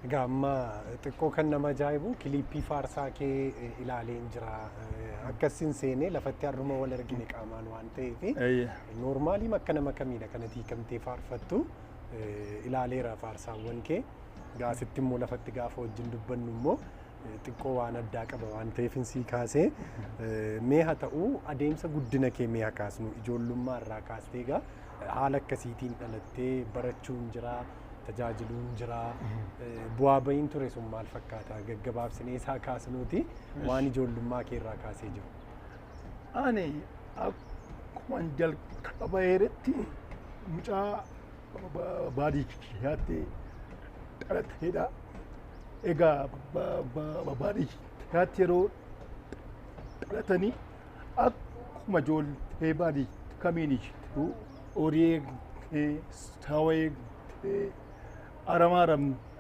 Egaa amma xiqqoo kan nama ajaa'ibu kiliippii faarsaa kee ilaaleen jira. Akkasin seenee lafatti har'uma wal argine qaamaan waan ta'eef noormaaliin akka nama kamiidha kanatti hiikamtee faarfattu ilaaleera faarsaawwan kee. Gaasitti immoo lafatti gaafa wajjin dubbannu immoo xiqqoo waan addaa qaba waan ta'eef sii kaasee, mee haa ta'u, adeemsa guddina kee mee haa kaasnu. Ijoollummaa irraa kaastee egaa haala akkasiitiin dhalattee barachuun jira, tajaajiluun jira, bu'aa bahiin ture sun maal fakkaata? Gaggabaabsinee isaa kaasnuuti waan ijoollummaa kee irraa kaasee jiru. Ani akkuma jalqaba eeretti mucaa baadiyyaatti dhalatedha. Egaa baadiyyaatti yeroo dhalatanii akkuma ijoollee baadiyyaa kamiin horii eegdee, saawwa eegdee, aramaa aramtee